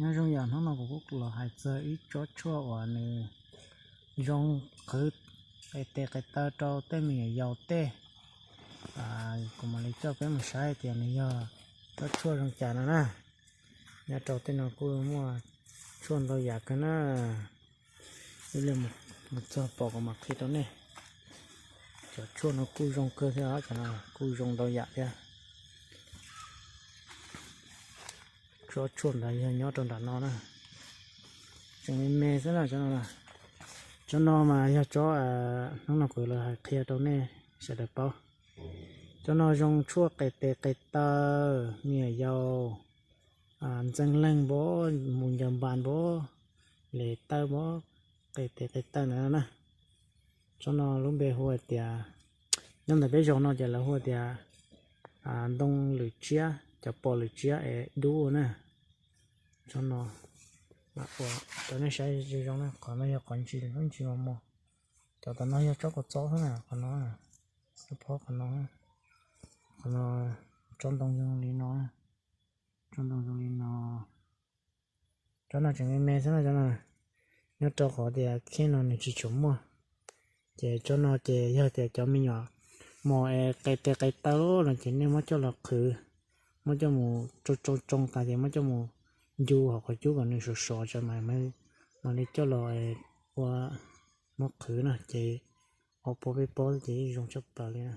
Nyob zoo, yog hnub no kuv kuj los hais txog ib tsob tshuaj uas nws zoo qhwv qis tes qis taw rau tej me nyuam yaus tej. Kuv mam li coj peb mus saib tias nws yog tsob tshuaj zoo cas no na. Nyob rau tej no kuj muaj tshuaj ntau yam kawg na. Ib li mus txog pom kuv mam qhia rau nej. Cov tshuaj no kuj zoo kawg thiab, kuj zoo ntau yam thiab. Tsob tshuaj ntawd yog nyob rau nram no na. Tseem me me xwb na tsob no. Tsob no mas yog tsob hnub no kuv los hais qhia rau nej sawv daws paub. Tsob no zoo tshuaj qis tes qis taw, me nyuam yaus ntxeev leeg npaum, mus ncaws npas npaum, les tawb npaum, qis tes qis taw ntawd na. Tsob no lub npe hu tias, nyob ntawm peb zos no ces lawv hu tias ntoo lwm tsiab, cov pos lwm tsiab es dub na. Tsob no, ua rau nej saib zoo zoo na, qhov no yog qhov ntsis lub ntsis mos mos. Cov tom no yog tsob kua txob xwb na, qhov no, tsob phob qhov no, qhov no, tsob ntoo zoo li no, tsob ntoo zoo li no. Tsob no tseem me me xwb na, tsob no nyob rau qhov tias khej no nws tsis tshua muaj. Ces tsob no ces yog tias cov me nyuam mos es qis tes qis taw no ces nej muab coj los qhwv, muab coj mus tsoo tsoo tsoo tas ces muab coj mus ncu hauv qhov cub kom nws sov sov tas mas mam li coj los ua, muab qhwv na ces ob pob peb pob ces yeej zoo tshaj plaws li na.